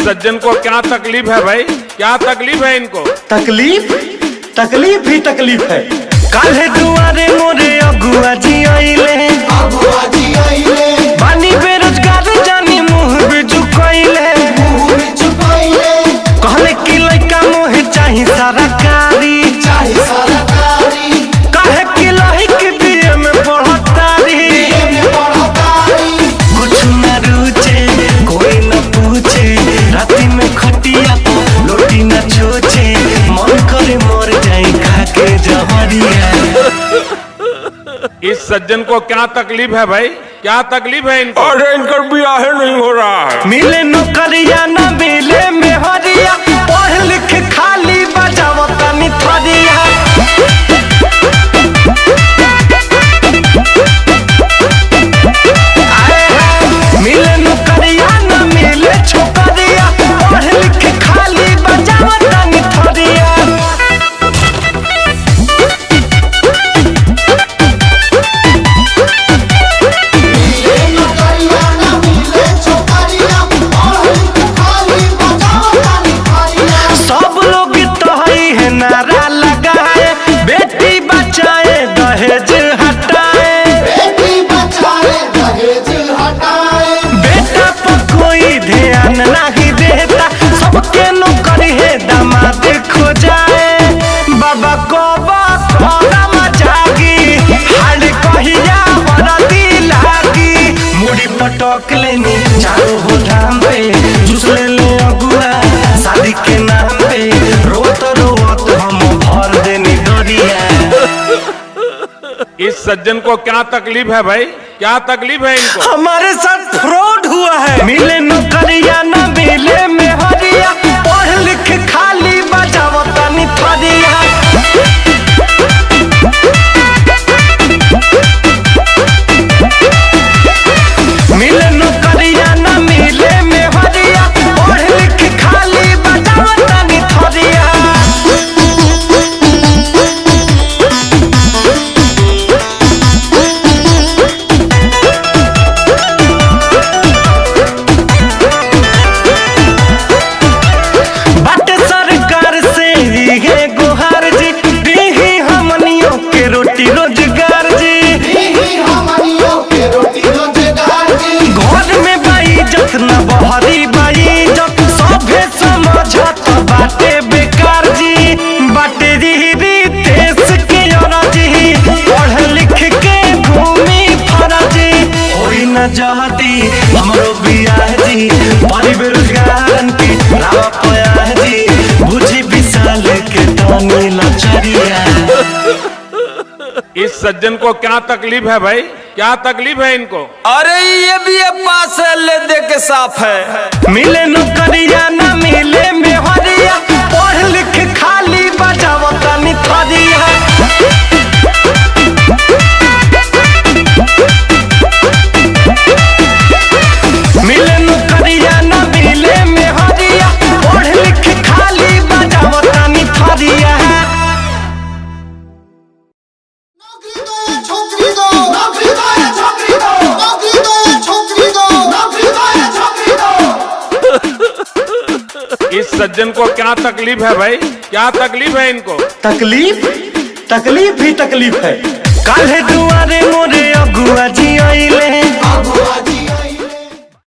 सज्जन को क्या तकलीफ है भाई? क्या तकलीफ है इनको? तकलीफ तकलीफ ही तकलीफ है। काल्हे दुआरे मोरे अगुआ जी आइले, बानी बेरोजगार जानी मुंह बिजु कइले। कहले कि लइका मोहे चाही सरकारी, कहे कि लहिक बीए में पढ़तारी। कुछ न रुचे कोई न पूछे, राती में खटिया लोटी न छोचे, मन करे मर जाई खाके जहरिया। इस सज्जन को क्या तकलीफ है भाई? क्या तकलीफ है इनको? अरे इनका ब्याह नहीं हो रहा है। मिले नौकरिया न मिले मेहरिया, पढ़ लिख खाली बजावतानी थरिया। आए हाय, मिले नौकरिया न मिले छोकरिया, पढ़ लिख खाली बजावतानी थरिया। सब लोग तो हई है नारा लगाए, बेटी बचाए दहेज हटाए। बेटा पर कोई ध्यान नहीं देता, सबके नौकरी है दामाद खो जाए। बाबा को जागी हाल कहिया वरदी लागी। मुड़ी पटक लेनी चारों हो धाम पे, जूस ले ले अगुआ शादी के नाम पे। रोत रोत हम भर देनी दरिया। इस सज्जन को क्या तकलीफ है भाई? क्या तकलीफ है इनको? हमारे साथ फ्रॉड हुआ है। मिले नौकरिया न मिले मेहरिया, पढ़ लिख खाली बजावतानी थरिया। मिले नौकरिया न मिले मेहरिया, पढ़ लिख खाली बजावतानी थरिया। बाटे सरकार से इहे गुहार जी, दीही हमनियों के रोटी रोजगार जी। घर में बाई जत न बहरी बाई जत, सभे समझत बाटे बेकार जी। बाटे री देश के अरजी, पढ़ लिख के घूमी फरजी। होई न जहती हमरो बियाह जी, बड़ी बेरोजगारन के रावा पयाह जी। बुझी विशाल के तनी लचरिया। इस सज्जन को क्या तकलीफ है भाई? क्या तकलीफ है इनको? अरे ये भी पास है, ले दे के साफ है। मिले नौकरिया न मिले मेहरिया, पढ़ लिख खाली बजावतानी थरिया। मिले नौकरिया न मिले मेहरिया, पढ़ लिख खाली बजावतानी थरिया। इस सज्जन को क्या तकलीफ है भाई? क्या तकलीफ है इनको? तकलीफ तकलीफ ही तकलीफ है। काल्हे दुआरे मोरे अगुआ जी